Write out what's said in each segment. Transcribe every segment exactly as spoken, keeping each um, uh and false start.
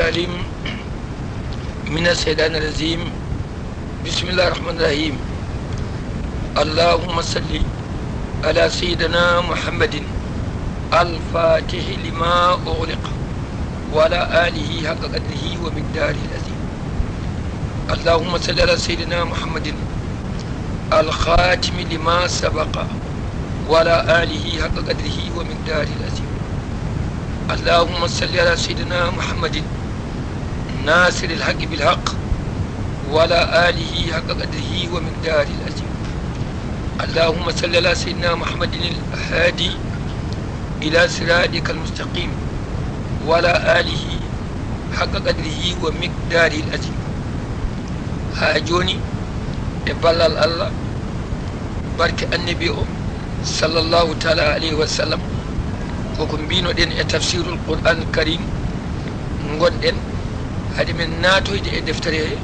العليم من الشيطان الرجيم. بسم الله الرحمن الرحيم. اللهم صل على سيدنا محمد الفاتح لما أغلق وعلى آله حق قدره ومقداره العظيم. اللهم صل على سيدنا محمد الخاتم لما سبق وعلى آله حق قدره ومقداره العظيم. اللهم صل على سيدنا محمد ناصر الحق بالحق وعلى آله حق قدره ومقداره العظيم. اللهم صل على سيدنا محمد الهادي إلى صراطك المستقيم وعلى آله حق قدره ومقداره العظيم. Haa jooni, e ballal Allah, barke Annabi o, sallallahu taala alayhi wa sallam, koko mbinoɗen e tafsirul Qur'an Karim ngonɗen, hade men naatoyde e deftere he,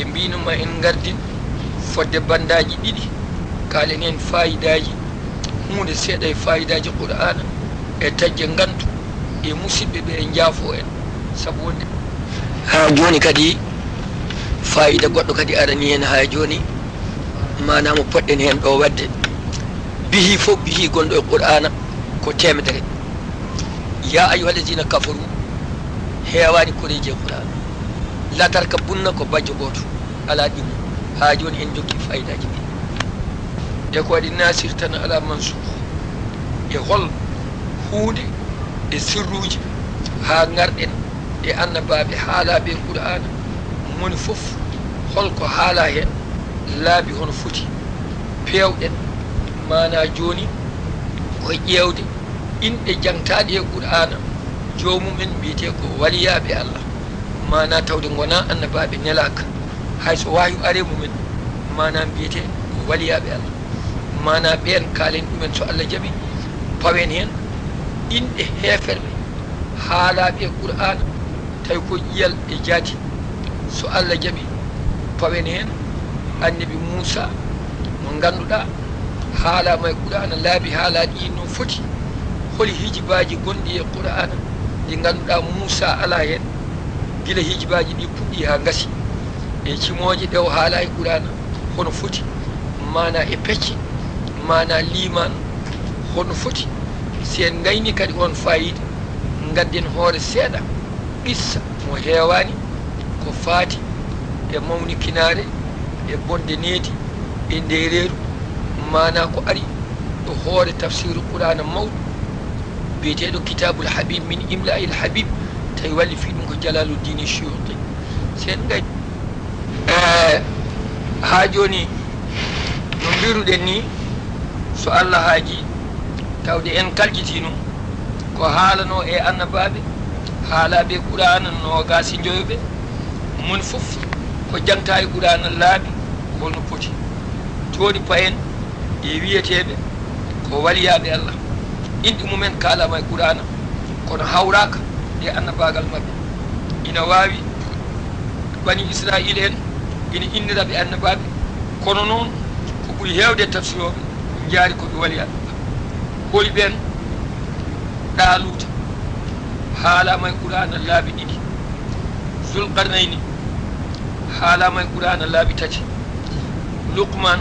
e mbino ma en ngardin fodde bandaaji ɗiɗi, kaalen heen faayidaaji, huunde seeɗa e faayidaaji Qur'aana, e taƴde ngantu e musidɓe ɓe, e njaafo en, sabu wonde haa jooni kadi faayida goɗɗo kadi arani heen haa jooni, maanaa mo poɗɗen heen ɗo waɗde. Bihi fof, bihi gonɗo e Qur'aana ko teemedere. Ya ayyuha alladina kafaru, heewaani koreeji e Qur'aana. La tarkabunna ko bajjo gooto, alaa ɗimmo. Haa jooni en jokki faayidaaji ɗi. E ko waɗi nasir tan alaa mansuur. E hol huunde e sirruuji haa ngarɗen e annabaaɓe haalaaɓe e Qur'aana, moni fof hol ko haalaa heen, laabi hono foti? Peewɗen, maanaa jooni ko ƴeewde inɗe jangtaaɗe e Qur'aana, joomum en mbiyetee ko waliyaaɓe Allah, maanaa tawde ngonaa annabaaɓe nelaaka, hay so wahyu aree mum en, maanaa mbiyetee ko waliyaaɓe Allah, maanaa ɓeen kaalen ɗum en so Allah jaɓi, pawen heen inɗe heeferɓe haalaaɓe e Qur'aana, tawi ko ƴiyal e jaati. So Allah jaɓi, pawen heen Annabi Muusaa, mo ngannduɗaa haalaama e Qur'aana laabi haalaaɗi no foti. Holi hijibaaji gonɗi e Qur'aana ɗi ngannduɗaa Muusaa alaa heen, gila hijibaaji ɗi puɗɗi haa ngasi? E cimooje ɗe o haalaa e Qur'aana hono foti, maanaa e pecce, maanaa liimaan hono foti? Si en ngayni kadi oon faayiida, ngadden hoore seeɗa qissa mo heewaani ko faati e mawnikinaare, e bonde needi, e ndeereeru, maanaa ko ari ɗo hoore tafsiru Qur'aana mawɗo biyeteeɗo Kitaabul Habib min Imla'il Habib, tawi wallifii ɗum ko Jalaaluddin Suyuuti. Si en ngayni, eh, haa jooni, no mbiruɗen ni, so Allah haaji, tawde en kaljitiino ko haalanoo e annabaaɓe, haalaaɓe Qur'aana noogaas e njoyo ɓe, moni fof ko jangtaa e Qur'aana laabi holno poti. Jooni payen e wiyeteeɓe ko waliyaaɓe Allah. Inɗe mum en kaalaama e Qur'aana, kono hawraaka e annabaagal maɓɓe. Ina waawi Bani Israa'iila en ina innira ɓe annabaaɓe, kono noon ko ɓuri heewde e tafsirooɓe njaari ko ɓe waliyaaɓe. Holi ɓeen? Ɗaaluuta haalaama e Qur'aana laabi ɗiɗi. Zulqarnayni haalaama e Qur'aana laabi tati. Luqmaan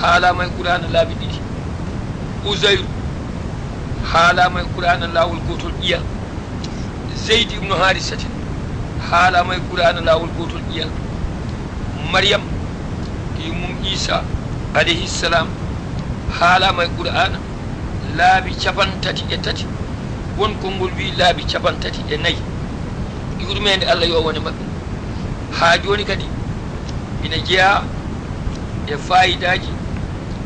haalaama e Qur'aana laabi ɗiɗi. Uzayru haalaama e Qur'aana laawol gootol ƴiyal. Zeyd ibnu Haarisatin haalaama e Qur'aana laawol gootol ƴiyal. Maryam, yummum Iisaa, alayhi salaam, haalaama e Qur'aana laabi cappanɗe tati e tati, won konngol wiyi laabi cappanɗe tati e nayi. Yurmeende Allah yo wone maɓɓe. Haa jooni kadi ina jeyaa e faayidaaji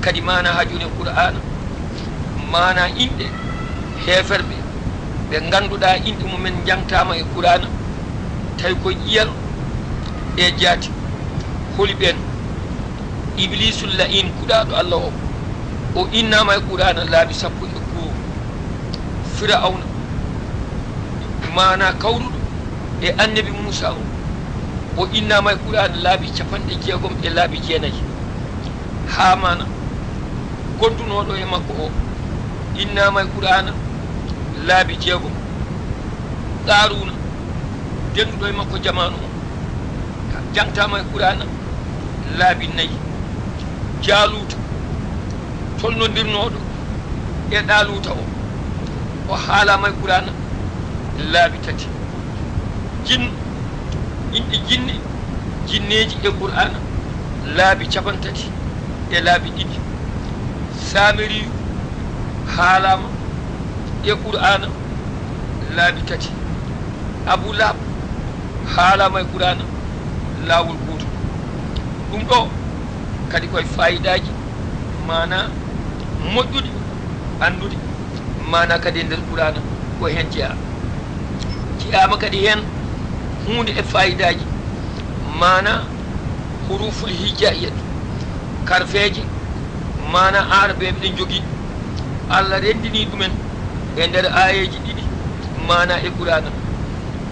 kadi maanaa haa jooni e Qur'aana, maanaa inɗe heeferɓe ɓe ngannduɗaa inɗe mum en njangtaama e Qur'aana, tawi ko ƴiyal e jaati. Holi ɓeen? Ibliisul la'iin, kuɗaaɗo Allah o, o innaama e Qur'aana laabi sappo e goo. Fir'awna, maanaa kawruɗo e Annabi Muusaa o, o innaama e Qur'aana laabi cappanɗe jeegom e laabi jeenayi. Haamaana, gondunooɗo e makko o, innaama e Qur'aana laabi jeegom. Qaaruuna, Denduɗo e makko jamaanu o, ka jangtaama e Qur'aana laabi nayi. Jaaluuta, tolnondirnooɗo e Ɗaaluuta o, o haalaama e Qur'aana laabi tati. Jin, inɗe jinne, jinneeji e Qur'aana laabi capantati e laabi ɗiɗi. Saamiriyu haalaama e Qur'aana laabi tati. Abu Lahab haalaama e Qur'aana laawol gootol. Ɗum ɗo kadi koye faayidaaji, maanaa moƴƴuɗi anndude, maanaa kadi e nder Qur'aana ko heen jeyaa. Jeyaama kadi heen huunde e faayidaaji, maanaa huruful hijaiyyat, karfeeje, maanaa aarabeeɓe ɗe njogii. Allah renndinii ɗumen e nder aayeeji ɗiɗi, maanaa e Qur'aana.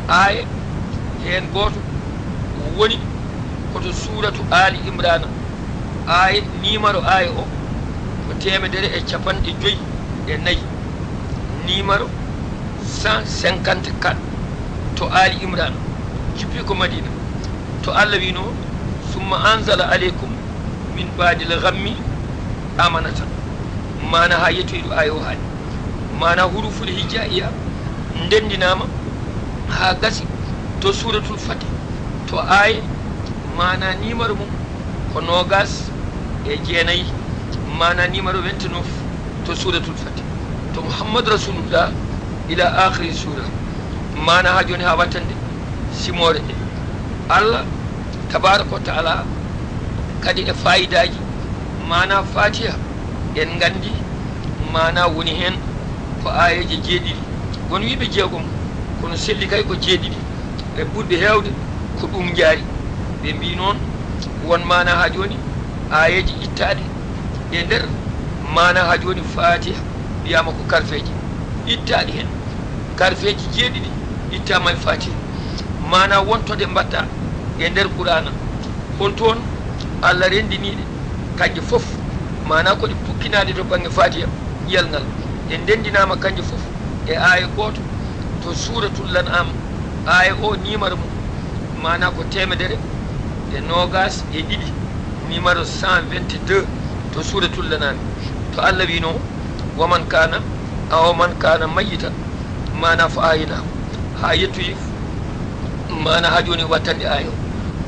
Aaye heen gooto woni ko to suuratu Aali Imraana. Aaye, niimaro aaye o ko teemedere e capanɗe joy e nayi. Niimaro cent cinquante-quatre to Aali Imraana, jippii ko Madiina. To Allah wiino, "Summa anzala aleykum min baadil ghammi amanatan." Maanaa haa yettoyi ɗo aaye o haali. Maanaa huruful hijaiya ndenndinaama haa gasi to suuratul Fatih, to aaye, maanaa niimaro mum ko noogas e jeenayi, maanaa niimaro vingt-neuf to suuratul Fatih, to Muhammadu Rasulullah ila aakhiri suura. Maanaa haa jooni haa wattande simoore nde. Allah tabaaraka wa taala kadi e faayidaaji, maanaa Faatiha, en nganndi maanaa woni heen ko aayeeje jeeɗiɗi. Won wiiɓe jeegom, kono selli kay ko jeeɗiɗi. E ɓurɓe heewde ko ɗum njaari. Ɓe mbii noon, won maanaa haa jooni aayeeje ittaaɗe e nder maanaa haa jooni Faatiha wiyaama ko karfeeje ittaaɗe heen. Karfeeji jeeɗiɗi ittaama e Faatiha. Maanaa wonto ɗe mbaɗɗa e nder Qur'aana. Hol toon Allah renndinii ɗe? Kanje fof, maanaa ko ɗe pukkinaaɗe to bannge Faatiha, ƴi'al ngal. Ɗe ndenndinaama kanje fof e aaya gooto to Suuratul Lan'aam. Aaya o, niimaro mum, maanaa ko teemedere e noogaas e ɗiɗi, niimaro cent vingt-deux to Suuratul Lan'aam. To Allah wiino, "Wa man kaana, aw man kaana mayyitan," maanaa fa ahyaynahu, haa yettoyi, maanaa haa jooni wattande aaya o.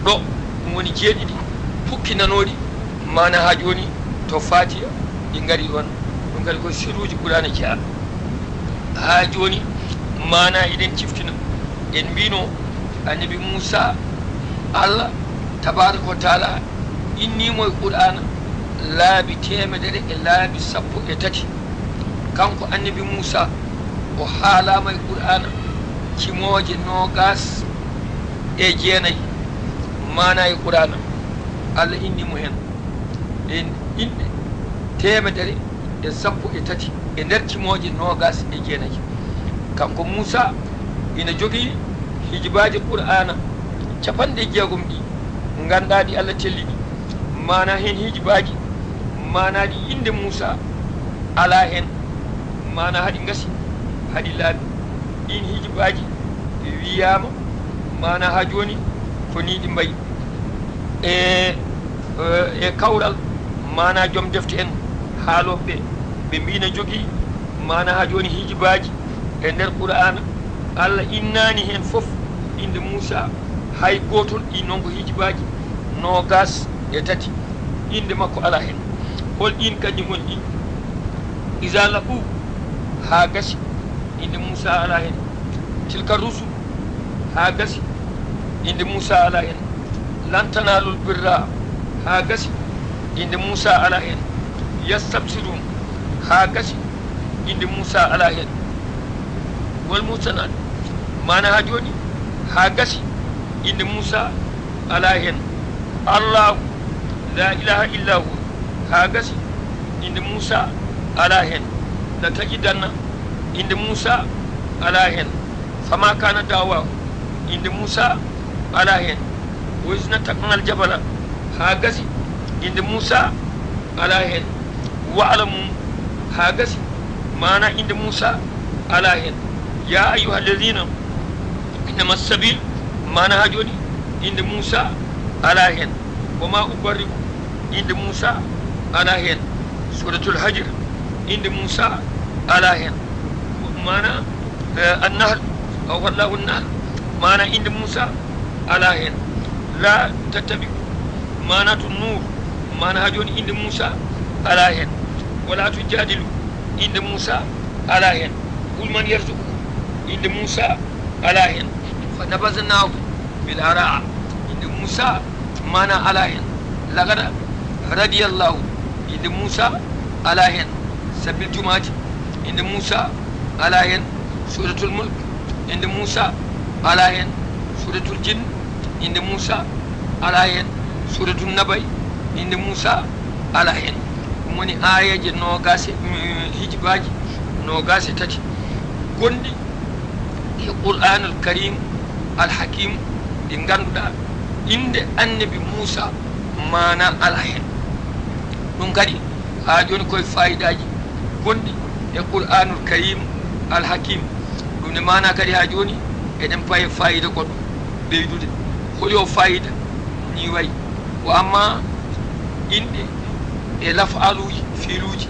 Ɗo, ɗum woni jeeɗiɗi pukkinanooɗi, maanaa haa jooni to Faatiha ɗi ngari on. Ɗum kadi ko sirruuji Qur'aana jeyaa. Haa jooni, maanaa eɗen ciftina. En mbiino, Annabi Muusaa, Allah tabaaraka wa taala innii mo e Qur'aana laabi teemedere e laabi sappo e tati. Kanko Annabi Muusaa, o haalaama e Qur'aana cimooje noogaas e jeenayi. Maanaa e Qur'aana, Allah innii mo heen ɗeen inɗe teemedere e sappo e tati e nder cimooje noogaas e jeenayi. Kanko Muusaa ina jogii hijibaaji Qur'aana capanɗe jeegom ɗi nganndaa ɗi Allah tellini. Maanaa heen hijibaaji, maanaa ɗi innde Muusaa alaa heen, maanaa haɗi ngasi, haɗi laaɓi. Ɗiin hijibaaji wiyaama, maanaa haa jooni ko nii ɗi mbayi. E, e kawral, maanaa joom defte en haalooɓe ɓe, ɓe mbiina jogii, maanaa haa jooni hijibaaji e nder Qur'aana, Allah innaani heen fof innde Muusaa, hay gootol. Ɗi noon ko hijibaaji noogaas e tati, innde makko alaa heen. Hol ɗiin kanji ngoni ɗi? Iza laqu, haa gasi, innde Muusaa alaa heen. Tilka rusul, haa gasi, innde Muusaa alaa heen. Lan tanaalul birra, haa gasi, innde Muusaa alaa heen. Yastabsiruun, haa gasi, innde Muusaa alaa heen. Wal muhsanaat, maanaa haa jooni, haa gasi, innde Muusaa alaa heen. Allaahu, laa ilaaha illaa huwa, haa gasi, innde Muusaa alaa heen. La tajidanna, innde Muusaa alaa heen. Famaa kaana da'waahum, innde Muusaa alaa heen. Wa iz nataqnal jabala, haa gasi, innde Muusaa alaa heen. Wa'lamu, haa gasi, maanaa innde Muusaa alaa heen. Yaa ayyuhal laziina, innama sabiil, Maana haa jooni, innde Muusa alaa heen. Wa maa ubarri'u, innde Muusa alaa heen. Suuratul Hajr, innde Muusa alaa heen. Maana, eh, An-Nahl, aw Allahu An-Nahl, maana innde Muusa alaa heen. Laa tattabi'u, maana to Nuur, maana haa jooni innde Muusa alaa heen. Wa laa tujaadilu, innde Muusa alaa heen. Qul man yarzuqukum, innde Muusa alaa heen. Fa nabaznaahu bil araa, innde Muusa maana alaa heen. Laqad radiyallaahu, innde Muusa alaa heen. Sabbil jumaati, innde Muusa alaa heen. Suuratul Mulk, innde Muusa alaa heen. Suuratul Jinn, innde Muusa alaa heen. Suuratul Nabay, innde Muusa alaa heen. Ɗum woni aayeeje noogaas e, mm, hijibaaji noogaas e tati gonɗi e Qur'aanul Kariim Al Hakiim, ɗi ngannduɗaa innde Annabi Muusa maana alaa heen. Ɗum kadi haa jooni koye faayidaaji gonɗi e Qur'aanul Kariim Al Hakiim. Ɗum ne maana kadi haa jooni eɗen paye faayida goɗɗo ɓeydude. Holi o faayida? Ni wayi. Wa amma inɗe e laf'aluuji, fiiluuji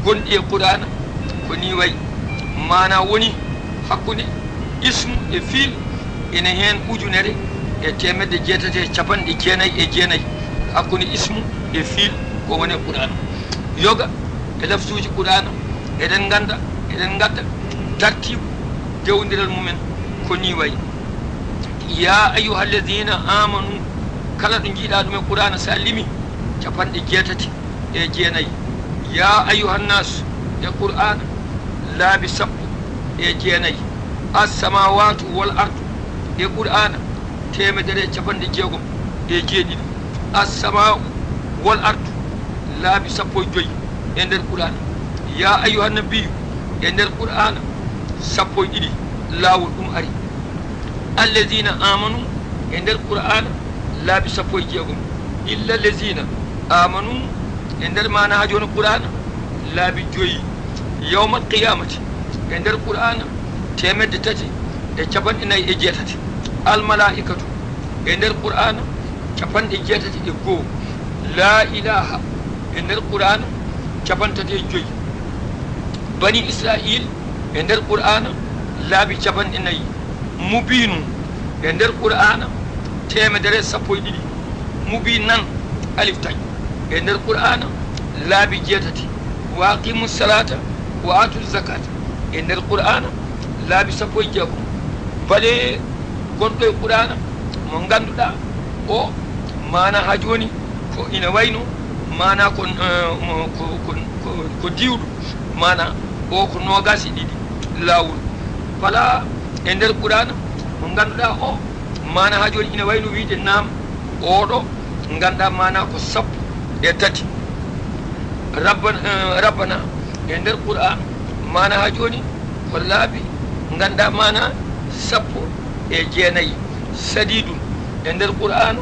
gonɗi e Qur'aana ko ni wayi. Maana woni hakkunde ismu e fiil ene heen ujunere e teemedde jeetati e capanɗe jeenayi e jeenayi. Hakkunde ismu e fiil ko woni e Qur'aana. Yoga e lafzuuji Qur'aana eɗen ngannda, eɗen ngadda tartiibu dewondiral mumen ko ni wayi. Yaa ayyuhalladiina aamanu, kala ɗo njiiɗaa ɗum e Qur'aana, so a limi capanɗe jeetati e jeenayi. Yaa ayyuhannaasu e Qur'aana laabi sappo e jeenayi. Assamawaatu wal ardu e Qur'aana teemedere e capanɗe jeegom e jeeɗiɗi. Assamaa'u wal ardu laabi sappo e joyi e nder Qur'aana. Yaa ayyuhannabiyyu e nder Qur'aana sappo e ɗiɗi laawol ɗum ari. Alladiina aamanu e nder Qur'aana laabi sappo e jeegom. Illa alladiina aamanu e nder maana haa jooni Qur'aana laabi joyi. Yawmal qiyaamati e nder Qur'aana teemedde tati e capanɗe nayi e jeetati. Al malaa'ikatu e nder Qur'aana capanɗe jeetati e goo. Laa ilaaha e nder Qur'aana capantati e joyi. Bani Israa'iil e nder Qur'aana laabi capanɗe nayi. Mubiinu e nder Qur'aana teemedere sappo e ɗiɗi. Mubiinan, alif taƴ, e nder Qur'aana laabi jeetati. Wa aqiimu salaata wa aatu zakaata e nder Qur'aana laabi sappo e jeegom. Bale gonɗo e Qur'aana mo ngannduɗaa o maana haa jooni ko ina wayno maana ko, eh, mo, ko, ko, ko, ko diwɗo maana o ko noogaas e ɗiɗi laawol. Bala e nder Qur'aana mo ngannduɗaa o maana haa jooni ina wayno wiide naam, oɗo ngannduɗaa maana ko sappo e tati. Rabbana, eh, rabbana e nder Qur'aana maana haa jooni ko laabi ngannduɗaa maana sappo e jeenayi. Sadiidun e nder Qur'aana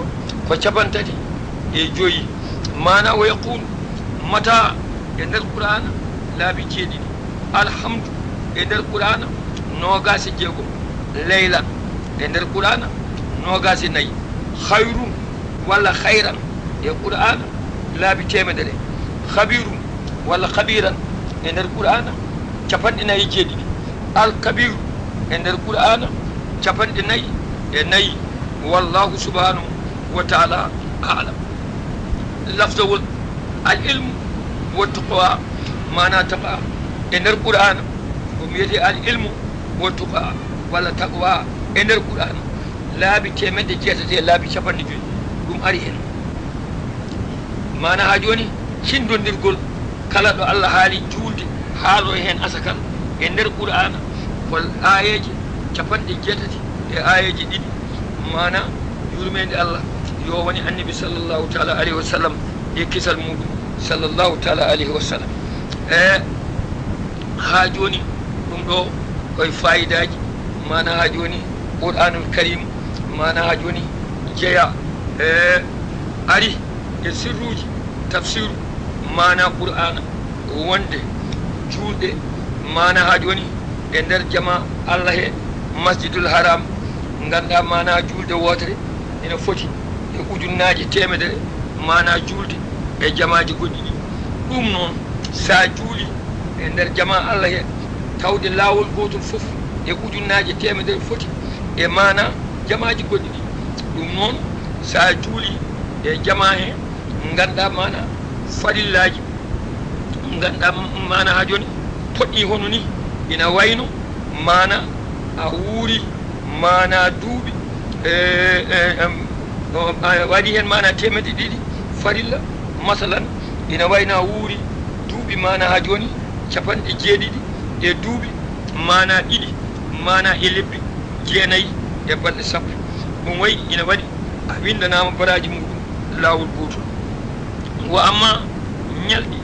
ko capantati e joyi. Maana wa yaquulu mata e nder Qur'aana laabi jeeɗiɗi. Alhamdu e nder Qur'aana noogaas e jeegom. Laylan e nder Qur'aana noogaas e nayi. Hayrun walla hayran e Qur'aana laabi teemedere. Habiirun walla habiiran e nder Qur'aana capanɗe nayi e jeeɗiɗi. Al Kabiiru e nder Qur'aana capanɗe nayi e nayi. Wallaahu subhaanahu wa ta'aalaa a'lam. Lafzawol al ilmu wa taqwa, maana taqwa e nder Qur'aana ko wiyetee al ilmu wa taqwa walla taqwa e nder Qur'aana laabi teemedde jeetati e laabi capanɗe joyi ɗum ari heen. Maana haa jooni cindondirgol kala ɗo Allah haali juulde, haalo heen asakal e nder Qur'aana ko aayeeje capanɗe jeetati e aayeeje ɗiɗi. Maana yurmeende Allah yo woni Annabi sallallahu ta'aalaa alayhi wa sallam e kisal muuɗum sallallahu ta'aalaa alayhi wa sallam. E haa jooni ɗum ɗo koye faayidaaji maana haa jooni Qur'aanul Kariim maana haa jooni jeyaa e ari e sirruuji tafsiiru maana Qur'aana wonde juulɗe maana haa jooni e nder jama Allah he Masjidul Haram Nganndaa maanaa juulde wootere ina foti e ujunnaaje teemedere maanaa juulde e jamaaji goɗɗi ɗi. Ɗum noon, so a juulii e nder jamaa Allah he, tawde laawol gootol fof e ujunnaaje teemedere foti e maanaa jamaaji goɗɗi ɗi. Ɗum noon, so a juulii e jamaa he, nganndaa maanaa farillaaji, nganndaa maanaa haa jooni poɗɗii hono nii, ina wayno maanaa a wuuri maanaa duuɓi, e, e, em, o, a waɗi heen maanaa teemedde ɗiɗi farilla, masalan, ina wayno a wuuri duuɓi maanaa haa jooni capanɗe jeeɗiɗi e duuɓi maanaa ɗiɗi maanaa e lebbi jeenayi e balɗe sappo. Ɗum wayi ina waɗi a winndanaama baraaji muɗum laawol gootol. Wa amma ñalɗi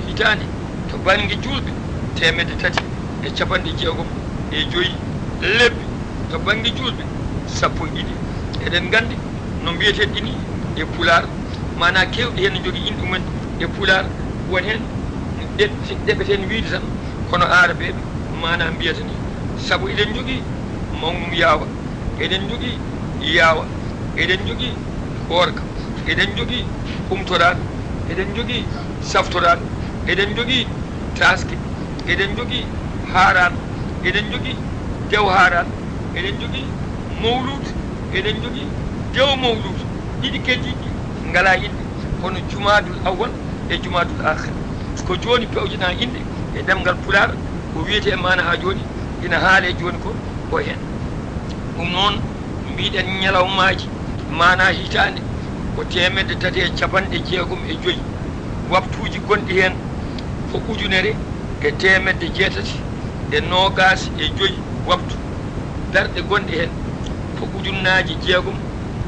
hitaande to bannge juulɓe teemedde tati e capanɗe jeegom e joyi lebbi, to bannge juulɓe sappo e ɗiɗi. Eɗen nganndi no mbiyeten ɗi ni e Pulaar, maanaa keewɗi heen no njogii inɗe mumen e Pulaar, won heen ɗe-, ɗeɓeten wiyde tan, kono Aarabeeɓe maanaa mbiyata ni. Sabu eɗen njogii mawnum yaawa, eɗen njogii yaawa, eɗen njogii koorka, eɗen njogii humtoraaɗo, eɗen njogii saftoraaɗo, eɗen njogii taaske, eɗen njogii haaraan, eɗen njogii dew haaraan, eɗen njogii mawluud, eɗen njogii dew mawluud. Ɗiɗi keddiiɗi ɗi ngalaa inɗe, kono Jumaadul Awwal e Jumaadul Aakhir. Ko jooni pewjanaa inɗe e ɗemngal Pulaar, ko wiyetee maanaa haa jooni ina haalee jooni ko, ko heen. Ɗum noon, mbiɗen ñalawmaaji maanaa hitaande ko teemedde tati e capanɗe jeegom e joyi, waktuuji gonɗi heen ko ujunere e teemedde jeetati e noogaas e joyi waktu, darɗe gonɗe heen ko ujunnaaji jeegom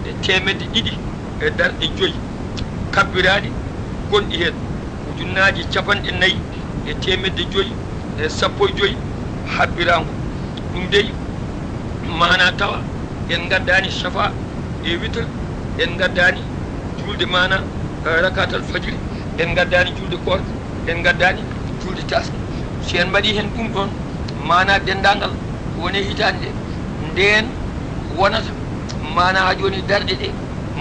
e teemedde ɗiɗi e darɗe joyi, kabbiraaɗi gonɗi heen ujunnaaji capanɗe nayi e teemedde joyi e sappo e joyi habbiraango. Ɗum dey, maanaa tawa en ngaddaani safa e witir, en ngaddaani juulde maanaa, eh, rakatal fajiri, en ngaddaani juulde koorka, en ngaddaani juulde taaske. Si en mbaɗii heen ɗum ɗoon, maanaa denndaangal woni hitaande nde, ndeen wonata maanaa haa jooni darɗe ɗe,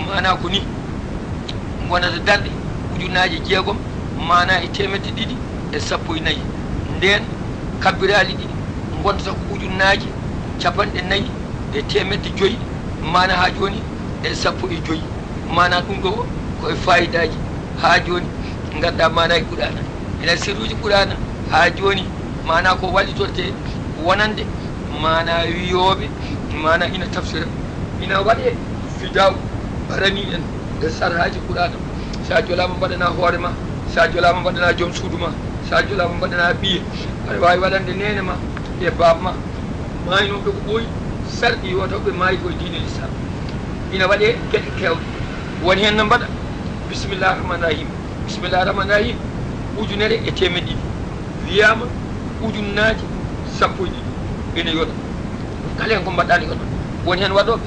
maanaa ko nii. Ngonata darɗe ujunnaaje jeegom maanaa e teemedde ɗiɗi e sappo e nayi. Ndeen kabbiraali ɗi ngontata ko ujunnaaje capanɗe nayi e teemedde joyi maanaa haa jooni e sappo e joyi. Maanaa ɗum ɗo ko e faayidaaji haa jooni ngannduɗaa maanaaji Qur'aana. Ina sirruuji Qur'aana haa jooni maanaa ko wallitortee wonande maanaa wiyooɓe maanaa ina tafsira. Ina waɗee fidaaw aranii en e sarhaaji Qur'aana. So a jolaama mbaɗanaa hoore ma, so a jolaama mbaɗanaa joom suudu ma, so a jolaama mbaɗanaa ɓiye, aɗa waawi waɗande neene ma e baaba ma. Maaynooɓe ko ɓooyi sarɗi yo taw ɓe maayi ko e diine Lislaam. Ina waɗee geɗe keewɗe. Won heen no mbaɗa Bismillaahi Rahmaani Rahiim. Bismillaahi Rahmaani Rahiim. Ujunere e teemedde ɗiɗi. Wiyaama ujunnaaji sappo e ɗiɗi ene yona. Kala heen ko mbaɗɗaa ne yona. Won heen waɗooɓe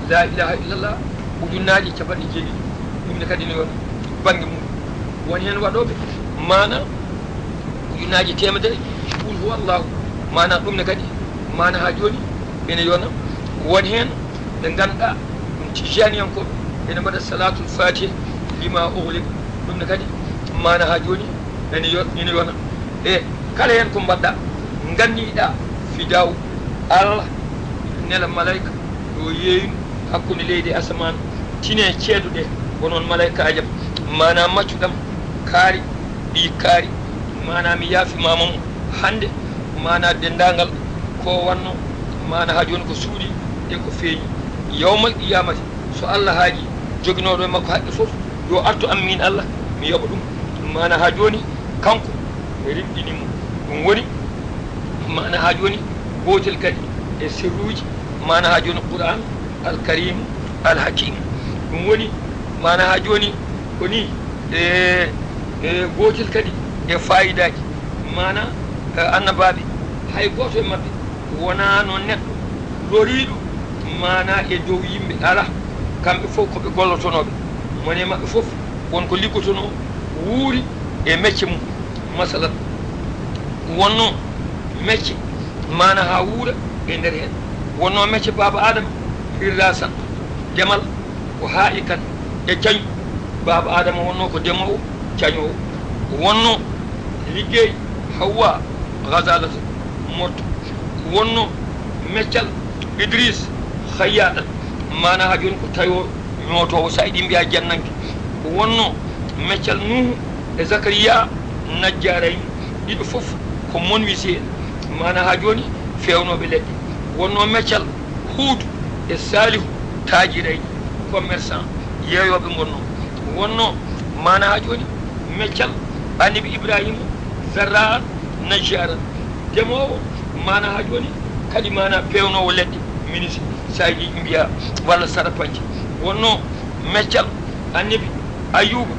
laa ilaaha illallah ujunnaaji capanɗe jeeɗiɗi, ɗum ne kadi ne yona bannge mum. Won heen waɗooɓe maanaa ujunnaaji teemedere qul huwa Allahu, maanaa ɗum ne kadi maanaa haa jooni ene yona. Won heen ɓe ngannduɗaa ɗum tijaaniyankooɓe ene mbaɗa salaatul faatiha lima ughliq, ɗum ne kadi maanaa haa jooni ene yo-, ene yona. E kala heen ko mbaɗɗaa, nganniɗaa fidaawu Allah, nela malayka yo yeeynu hakkunde leydi e asamaan, tine ceedo ɗe, ko noon malaykaaji am, maanaa maccuɗam kaari, ɓii kaari, maanaa mi yaafimaama mo hannde, maanaa denndaangal ko wannoo, maanaa haa jooni ko suuɗii e ko feeñi. Yawmal qiyaamati, so Allah haajii, joginooɗo e makko haqqe fof, yo artu am miin Allah, mi yoɓa ɗum. Maanaa haa jooni, kanko rimɗini mo. Ɗum woni, maanaa haa jooni, gootel kadi e sirruuji, maanaa haa jooni, Qur'aan Al Kariim Al Hakiim. Ɗum woni, maanaa haa jooni, ko nii, e, e gootel kadi e faayidaaji, maanaa, e, annabaaɓe, hay gooto e maɓɓe wonaano neɗɗo loriiɗo, maanaa e dow yimɓe alaa. Kamɓe fof ko ɓe gollotonooɓe. Mone maɓɓe fof won ko liggotonoo, wuuri e mecce mum. Masalan, wonnoo mecce maanaa haa wuura e nder heen. Wonnoo mecce baaba Aadama Firrasan, demal, ko haa'ikan, e cañu. Baaba Aadama wonnoo ko demoowo, cañoowo. Wonnoo liggey Hawwa, Gazalata, morto. Wonnoo meccal Idris, Khayyaɗan, maanaa haa jooni ko tayoowo, ñootoowo, so a yiɗi mbiyaa jannanke. Wonnoo meccal Nuuhu e Zakariya, najjaarayni, ɗiɗo fof ko menuisier en, maanaa haa jooni feewnooɓe leɗɗe. Wonnoo meccal Huudu e Saalihu, taajirayni, commerçant, yeeyooɓe ngonnoo. Wonnoo maanaa haa jooni meccal Annabi Ibraahiima, zarra'an, najjaaran, demoowo, maanaa haa jooni kadi maanaa peewnoowo leɗɗe, ministre, so a yiɗi mbiyaa, walla sarapance. Wonnoo meccal Annabi Ayyuuba,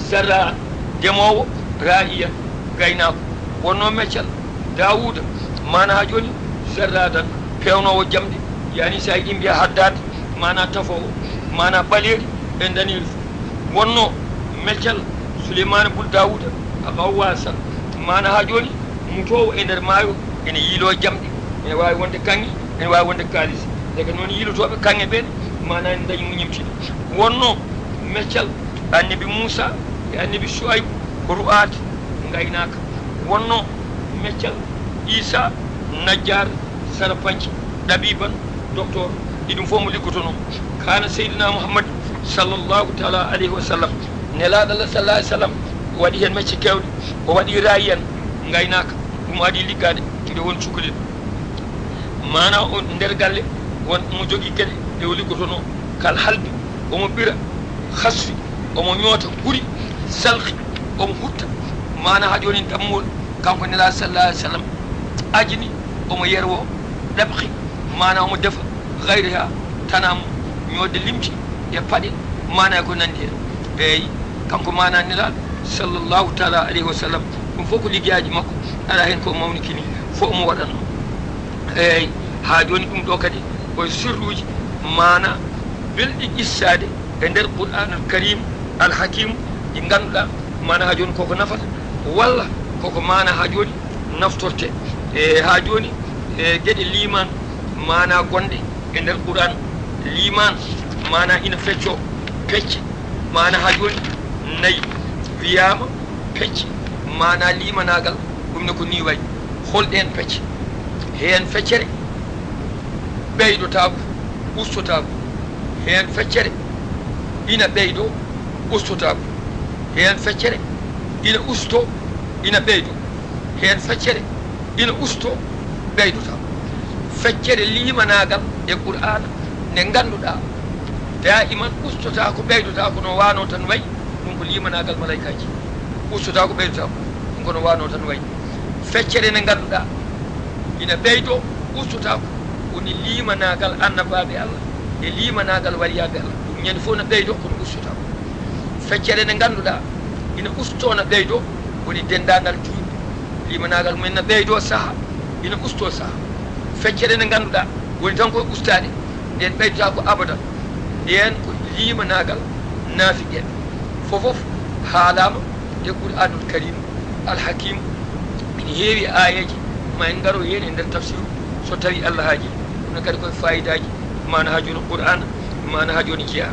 zarra'an, demoowo, raa'iyan, gaynaako. Wonnoo meccal Daawuuda, maanaa haa jooni zarra'an, peewnoowo jamɗe, yaani so a yiɗi mbiyaa haddaade, maanaa tafoowo, maanaa ɓaleeri e ndaneeri fof. Wonnoo meccal Suleymaana bun Daawuuda, Gawwasan, maanaa haa jooni mutoowo e nder maayo, ene yiiloo jamɗe, ene waawi wonde kaŋŋe, ene waawi wonde kaalis. Ndeke noon yiilotooɓe kaŋŋe ɓeen, maanaa ene ndañi muññimtiiɗo. Wonnoo meccal Annabi Muusaa e Annabi Su'aybu, ko ru'aat, ngaynaaka. Wonnoo meccal Iisaa, najjaar, sarapance, ɗabiiban, doktoor, ɗi ɗum fof mo liggotonoo. Kaana Seydinaa Muhammad, sallallahu taala alayhi wa sallam, Nelaaɗo Allah, sallallahu alayhi wa sallam, waɗi heen mecce keewɗe. O waɗi raa'iyan, ngaynaaka, ɗum o adii liggaade nde won cukalel. Maanaa o nder galle, won mo jogii geɗe ɗe o liggotonoo, kal halbi, omo ɓira, khasfi, omo ñoota, huri, salkhi, omo hutta. Maanaa haa jooni dammuwol, kanko Nelaaɗo, sallallahu alayhi wa sallam, ajini, omo yerwo, ɗabkhi, maanaa omo defa, gayriha, tanaa mo, ñoodde limce e paɗe, maanaa ko nanndi heen. Eey, kanko maanaa Nelaaɗo, sallallahu taala alayhi wa sallam, ɗum fof ko liggeyaaji makko, alaa heen ko o mawnikini, fof omo waɗatnoo. Eey, haa jooni ɗum ɗo kadi ko e sirruuji, maanaa belɗi qissaade e nder Qur'aanul Kariim Al Hakiim, ɗi ngannduɗaa maanaa haa jooni koko nafata, walla koko maanaa haa jooni naftortee. E haa jooni, e geɗe liimaan maanaa gonɗe e nder Qur'aan, liimaan maanaa ina feccoo pecce, maanaa haa jooni nayi wiyaama pecce, maanaa liimanaagal, ɗum ne ko nii wayi. Hol ɗeen pecce? Heen feccere ɓeydotaako, ustotaako. Heen feccere ina ɓeydoo, ustotaako. Heen feccere ina ustoo, ina ɓeydoo. Heen feccere ina ustoo, ɓeydotaako. Feccere liimanaagal e Qur'aana nde ngannduɗaa daa'iman ustotaako, ɓeydotaako no waanoo tan wayi, ɗum ko liimanaagal malaykaaji. Ustotaako, ɓeydotaako, ɗum ko no waanoo tan wayi. Feccere nde ngannduɗaa ina ɓeydoo, ustotaako, woni liimanaagal annabaaɓe Allah e liimanaagal waliyaaɓe Allah. Ɗum ñande fof no ɓeydoo, kono ustotaako. Feccere nde ngannduɗaa ina ustoo, no ɓeydoo, woni denndaangal juulɓe. Liimanaagal mumen no ɓeydoo saha, ina ustoo saha. Feccere nde ngannduɗaa woni tan koye ustaade, nden ɓeydotaako abadan. Nden ko liimanaagal naafiqeeɓe. Fofof haalaama e Qur'aanul Kariim Al Hakiim. Ina heewi aayeeje, ma en ngaro heen e nder tafsiru, so tawii Allah haajii. Ɗum ne kadi koye faayidaaji, maanaa haa jooni Qur'aana, maanaa haa jooni jeyaa.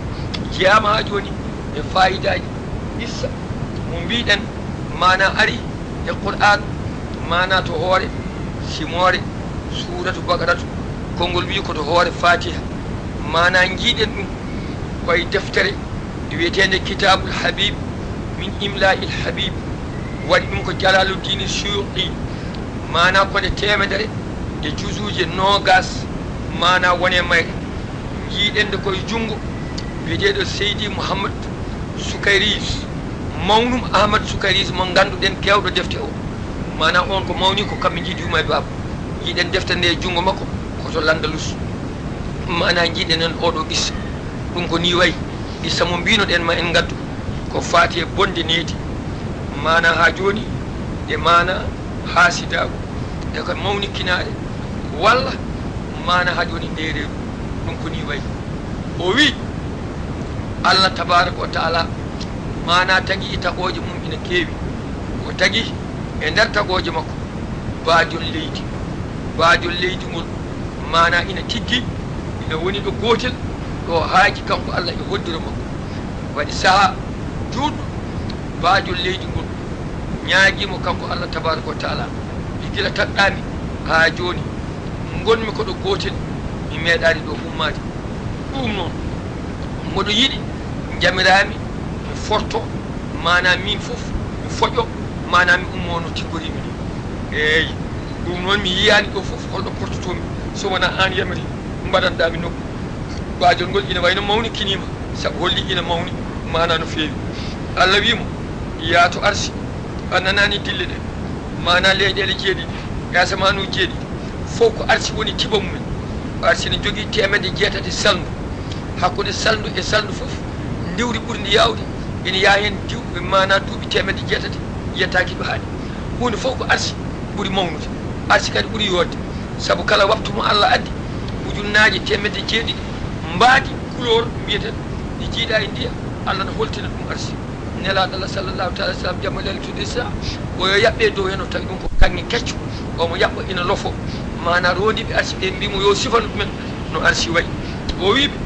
Jeyaama haa jooni e faayidaaji, qissa mo mbiiɗen, maanaa ari e Qur'aan, maanaa to hoore simoore Suuratu Baqaratu, konngol wiyi ko to hoore Faatiha. Maanaa njiiɗen ɗum koye deftere wiyeteende Kitaabul Habiib min Imlaa'il Habiib, waɗi ɗum ko Jalaaluddin Suyuuti, maanaa ko nde teemedere e juzuuje noogaas, maanaa woni e mayre. Njiiɗen nde koye junngo biyeteeɗo Seydi Mouhammad Sukayriis, mawnum Ahmad Sukayriis mo ngannduɗen keewɗo defte o. Maanaa oon ko mawni ko kamɓe njiidi yumma e baaba. Njiiɗen defte nde e junngo makko ko to Landalus. Maanaa njiiɗen en oɗo qissa. Ɗum ko nii wayi, qissa mo mbiinoɗen ma en ngaddu ko faati e bonde needi. Maanaa haa jooni e maanaa haasidaagu e ko mawnikinaare walla maanaa haa jooni ndeereeru. Ɗum ko nii wayi. O wiyi, Allah tabaaraka wa taala maanaa tagi tagooje mum ina keewi. O tagi e nder tagooje makko baajol leydi. Baajol leydi ngol maanaa ina tiggi, Ina woni ɗo gootel, ɗo haaji kanko Allah e hoddiro makko. Waɗi sahaa juutɗo, baajol leydi ngol ñaagii mo kanko Allah tabaaraka wa taala, wi gila taɗɗaami haa jooni, ngonmi ko ɗo gootel, mi meeɗaani ɗo ummaade. Ɗum noon, mboɗo yiɗi njamiraami mi forto, maanaa miin fof mi foƴo, maanaa mi ummoo no tiggoriimi ni. Eey, ɗum noon mi yiyaani ɗo fof holɗo portotoomi, so wonaa aan yamiri mbaɗanɗaa mi nokku. Baajol ngol ina wayno mawnikiniima, sabu holli ina mawni, maanaa no feewi. Allah wii mo, "Yaa to arsi, a nanaani dille ɗe, maanaa leyɗeele jeeɗiɗi, e asamaanu jeeɗiɗi, fof ko arsi woni tiba mumen." Arsi ne jogii teemedde jeetati salndu. Hakkunde salndu e salndu fof, ndiwri ɓurndi yaawde ina yaha heen diw, maanaa duuɓi teemedde jeetati yettaaki ɗo haaɗi. Huunde fof ko arsi ɓuri mawnude, arsi kadi ɓuri yooɗde, sabu kala waktu mo Allah addi, ujunnaaje teemedde jeeɗiɗi mbaadi couleur mbiyeten ɗi jiidaa e ndiyam, Allah no holtina ɗum arsi. Nelaaɗo Allah sallallahu taala sallam, jamma leylatul isra, o yo yaɓɓe dow heen, o tawi ɗum ko kaŋŋe kecco, omo yaɓɓa ina lofo. Maanaa roondiiɓe arsi ɓe mbii mo yo sifanu ɗumen no arsi wayi. O wii ɓe,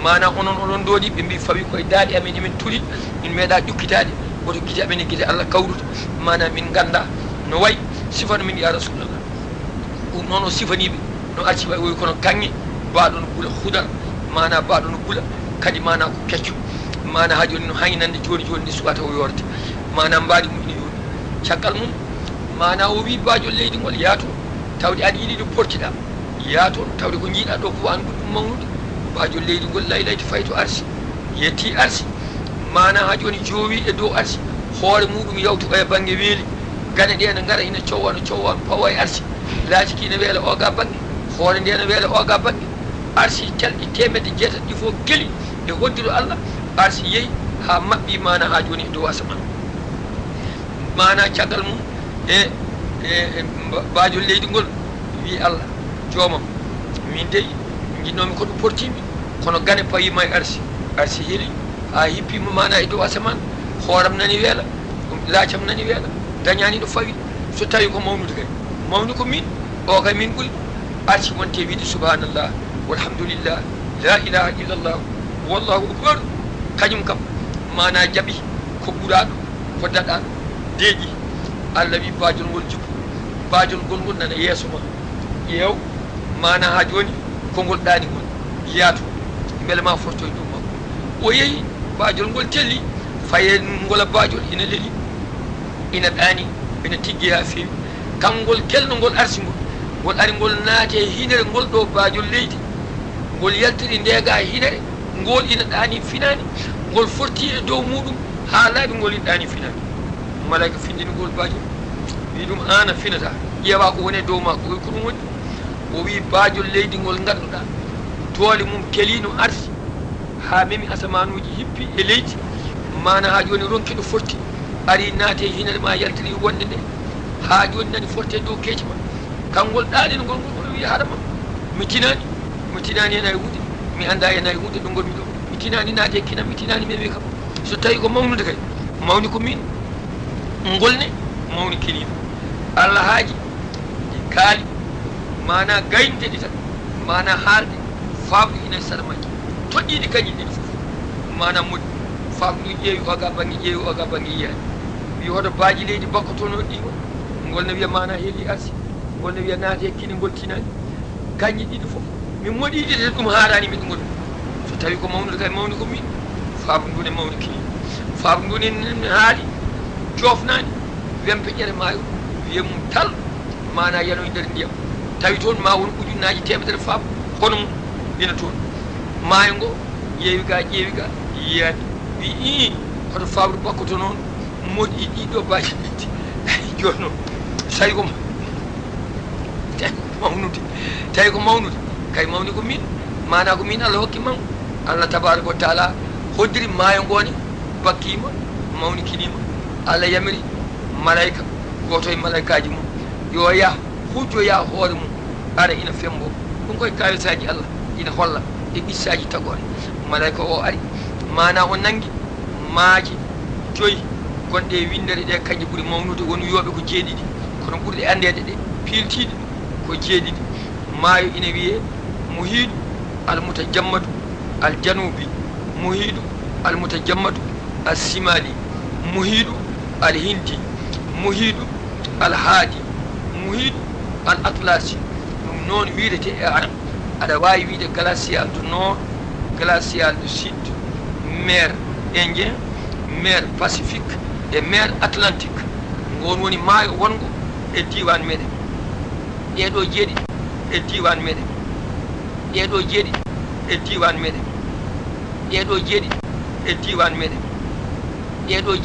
maanaa onon oɗon ndoondi, ɓe mbii fawi koye daaɗe amen, emin tuli, min meeɗaa ƴukkitaade, woto gite amen e gite Allah kawrude, maanaa min nganndaa no wayi, sifanu min ya Rasulallah. Ɗum noon o sifanii ɓe no arsi wayi, o wii kono kaŋŋe, baaɗo no bula hudar, maanaa baaɗo no bula, kadi maanaa ko kecco, maanaa haa jooni no haynande jooni jooni nde subaka tawa yoorete, maanaa mbaadi mum ina yooɗi. Caggal mum, maanaa o wii baajol leydi ngol, "Yaa to, tawde aɗa yiɗi ɗo portiɗaa, yaa to, tawde ko njiiɗaa ɗo ko waani ɓuri ɗum mawnude." Baajol leydi ngol laylayti fayi to arsi, yetti arsi, maanaa haa jooni joowi e dow arsi, hoore muɗum yawti oya bannge weeli, gane ɗe ne ngara ina cowwa, no cowwa, pawa e arsi, laaciki ina weela oga bannge, hoore nde ne weela oga bannge, arsi calɗi teemedde jeetati ɗi fof geli e hoddiro Allah, arsi yehi haa maɓɓi maanaa haa jooni e dow asamaan. Maanaa caggal mum e, e, e ba-, baajol leydi ngol wii Allah, "Joomam, min dey njiɗnoomi ko ɗo portiimi, kono gane pawiima e arsi." Arsi heli haa hippiima maanaa e dow asamaan, hooram nani weela, laacam nani weela, dañaani ɗo fawi. So tawi ko mawnude kay, mawni ko min, o kay min ɓuri ɗum. Arsi wonte wiide, "Subhanallah, walhamdulillah, la ilaha illallah, wallahu akbar." Kañum kam, maanaa jaɓi ko ɓuraaɗo, ko daɗaaɗo, deeƴi. Allah wi baajol ngol jippu, baajol ngol ngol nana yeeso ma. Ƴeew, maanaa haa jooni ko ngol ɗaani ngol, yaa to, mbele ma fortoy dow makko. O yehi, baajol ngol telli, faye ngola baajol ina leli, ina ɗaani, ina tiggi haa feewi. Kanngol kelno ngol arsi ngol, ngol ari ngol naati e hinere ngol ɗo baajol leydi. Ngol yaltiri ndeega e hinere, ngol ina ɗaani finaani, ngol forti e dow muɗum haa laaɓi, ngol ina ɗaani finaani. Malaika findini ngol baajol, wi ɗum, "Aan a finata, ƴeewa ko woni e dow ma ko, ko ɗum woni." O wi, "Baajol leydi ngol ngannduɗaa, doole mum keliino arsi, haa memi asamaanuuji hippi e leydi, maanaa haa jooni ronki ɗo forti, ari naati e hinere ma, yaltiri wonde nde, haa jooni nani forte dow keeci ma. Kanngol ɗaanino ngol ngol, ngol wi, 'Haɗa ma, mi tinaani, mi tinaani heen hay huunde, mi anndaa heen hay huunde ɗo ngonmi ɗo. Mi tinaani naati e kinam, mi tinaani memi kam. So tawi ko mawnude kay, mawni ko min, ngol ne mawni kiniima.'" Allah haaji ɗi kaali, maanaa gaynde ɗi tan, maanaa haalde, faamɗi ina e sara majji. Toɗɗiiɗi kañƴi ɗiɗi fof, maanaa moƴƴi. Faamɗi ɗum ƴeewi oga bannge, ƴeewi oga bannge, yiyaani. Wi, "Hoto baaji leydi bakkotonooɗi ɗi ngol?" Ngol ne wiya, "Maanaa heeli arsi." Ngol ne wiya, "Naati e kine, ngol tinaani." Kañƴi ɗiɗi fof, mi moɗi ɗiɗi, ɗum haaraani mi ɗum. So tawi ko mawnude kay, mawni ko min. Faabu ndu ne mawni kini. Faabu ndu ne, ne haali, joofnaani, wempe ƴere maayo, wiye mum tal, maanaa yanoy nder ndiyam. Tawi toon ma won ujunnaaji teemedere faabu, hono mum ina toon. Maayo ngo, ƴeewi ga, ƴeewi ga, yiyaani. Wi, "Ii, hoto faabu bakkoto noon?" Moƴƴi ɗiɗo baaji ɗiɗi. Jooni noon, tawi ko mawnude, tawi ko mawnude, kay mawni ko min, maanaa ko min Allah hokki mangu. Allah tabaaraka wa taala hoddiri maayo ngo ne, bakkiima, mawnikiniima. Allah yamiri malaika, gooto e malaikaaji mum, yo yah hujjoya hoore mum, ara ina fembo. Ɗum koye kaawisaaji Allah, ina holla e qissaaji tagoore. Malaika o ari, maanaa o nangi maaje joyi gonɗe e winndere ɗe, kañƴe ɓuri mawnude, won wiyooɓe ko jeeɗiɗi, kono ɓurɗe anndeede ɗe, piiltiiɗe, ko jeeɗiɗi. Maayo ina wiyee Muhiiɗu, Al mutajammadu al janubi, muhiidu al mutajammadu al simali, muhiidu al hindi, muhiidu al haadi, muhiidu al atlasi. Ɗum noon wiidete e arab. Aɗa waawi wiide glacial du nord, glacial du sud, mer indien, mer pacifique e mer atlantique. Ngoon woni maayo wonngo e diiwaan meɗen. Ɗeeɗo jeeɗiɗi e diiwaan meɗen. Ɗeeɗo jeeɗiɗi e diiwaan meɗen. Ɗeeɗo jeeɗiɗi e diiwaan meɗen. Ɗeeɗo